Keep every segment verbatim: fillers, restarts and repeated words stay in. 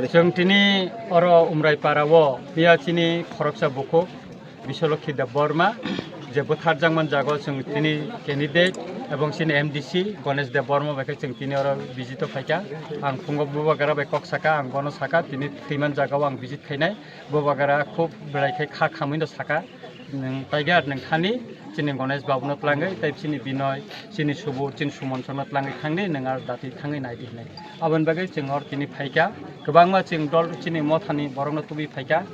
Chwng tini oro Umrai para o miya chini khoroksa bukhuk Biswalokhi Debbarma je bwtharjakman jaga o chwng tini candidate ebong chini M D C Ganesh Debbarma bai khe chwng tini oro visit o phaikha. Ang phungo bubagra bai kok saka, ang bono saka tini thwiman jaga o ang visit khainai. Bubagra khub belai khe kha khamwi no saka. Nwng tiger nwng thani chini Ganesh babu no tlangwi tei chini Binoy, chini Subur, chini Sumonso no tlangwi thangdi, nwng ar dati thangwi naidi hinwi. Aboni bagwi chwng or tini phaikha, kwbangma chwng dol chini mothani borok no tubui phaikha.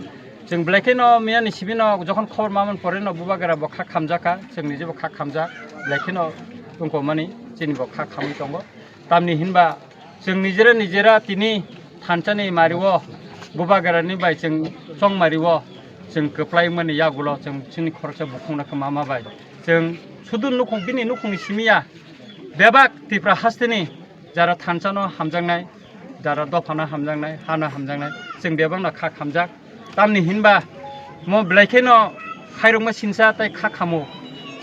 Chwng belai kheno miyani simi no jokhon khobor mamani pore no bubagra bo kha khamjakha, chwng nije bo kha khamjak, belai kheno tongkholmani chini bo kha khamwi tongo. Tamni hinba chwng nijera nijera tini thansa ni mari o bubagra ni bai chwng chong mari o chwng kwplai mani yagulo chwng chini khoroksa bukhung no kwma ma bai chwng sudu nukhung bini nukhung ni simi ya bebak Tripura haste ni jara thansa no hamjaknai, jara dopha no hamjaknai, ha no hamjaknai chwng bebak no kha khamjak. Tamni hinba mo belai kheno khairokma sinsa tei kha khamo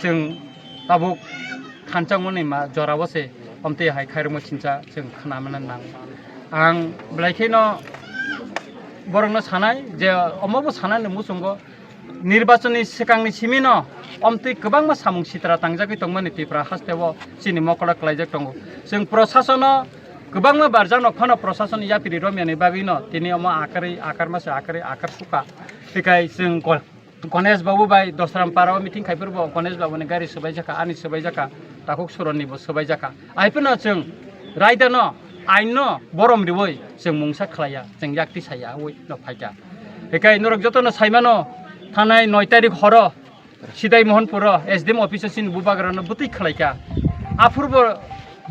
chwng tabuk thansa mani ma jora o se omtwi hai khairokma sinsa chwng khna mano nang. Ang belai kheno borok no sanai je omo bo sanani muchungo nirbachon ni swkang ni simi no omtwi kwbangma samung sitra tangjagwi tongmani Tripura haste o chini mokolo kwlaijak tongo. Chwng prosason o kwbangma barjak no phano prosason yapiri romya ni bagwi no tini omo akarwi akar masa akarwi akar suka. Hikai chwng Ganesh babu bai Dosram para o meeting khai phuru bo Ganesh babu ni gari swbai jakha, ani swbai jakha, takhuk Suron ni bo swbai jakha. Ai phano chwng raida no, ain no borom riwi chwng mungsa khlaiya, chwng yakti saya ui no phaikha. Hikai norok joto no saimano thanai noi tarik horo Sidai Mohanpur o S D M office o chini bubagra no bwtwi khlaikha. Aphuru bo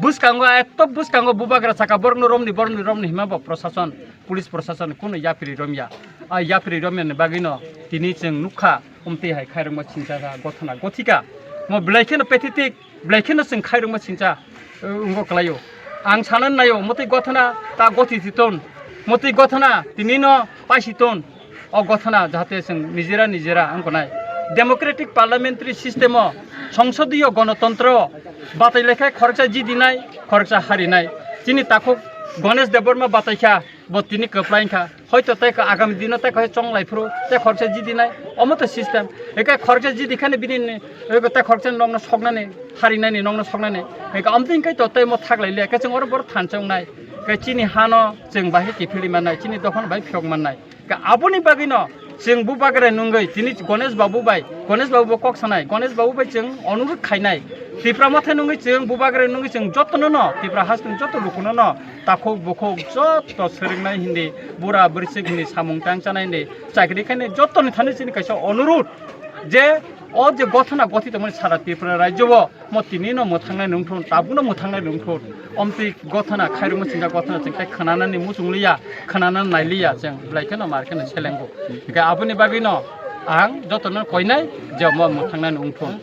bwskango, ekto bwskango bubagra saka borok no romni, borok ni romni hima bo prosason, police prosason kunu yapiri romya. A yapiri romya ni bagwi no tini chwng nukha, omtwi hai khairokma sinsa gothana gothika. Mo belai kheno pathetic, belai kheno chwng khairokma sinsa, uh, wngwi kwlaio. Ang sanani naio, motwi gothana ta gothi si ton, motwi gothana tini no paisi ton. O gothana jahate chwng nijera nijera wngkhnai. Democratic parliamentary system o, songsodiyo gonotontro o batai laikha khoroksa jidinai, khoroksa harinai. Chini takhuk Ganesh Debbarma bataikha, bo tini kwplai wngkha. Hoito tei agami dino tei khe chonglai phuru tei khoroksa jidinai, omo to system. Hinkhe khoroksa jidikhani bini ni, tei khoroksa nokno soknani, harinani nokno soknani. Hinkhe amtwi hinkhe to tei mo thaklai liya, khe chwng oro borok thansa wngnai. Khe chini hano chwng bahai kiphilwi mannai, chini dophano bahai phiyok mannai. Ka aboni bagwino chwng bubagra nungwi tini Ganesh babu bai, Ganesh babu bo kok sanai, Ganesh babu bai chwng onurut khainai. Tipra mothai nungwi chwng bubagra nungwi chwng jotono no, Tipra hasteni joto lukuno no, takhuk bukhuk joto swrwngnai hindi, bura bwrwisik hindi, samung tang chanai hindi, chakri khainai jotoni thani chini kaisa onurut je o je gothana gothi tongmani sara Tripura rajyo o, mo tini no mwthangnai nungthun, tabukno mwthangnai nungthun. Omtwi gothana, khairokma sinjak gothana chwng tei khwnanani muchung liya, khwnanani nai liya chwng, belai kheno mar kheno selengo. Hinkhe aboni bagwino ang jotono koinai je mo mwthangnai nungthun.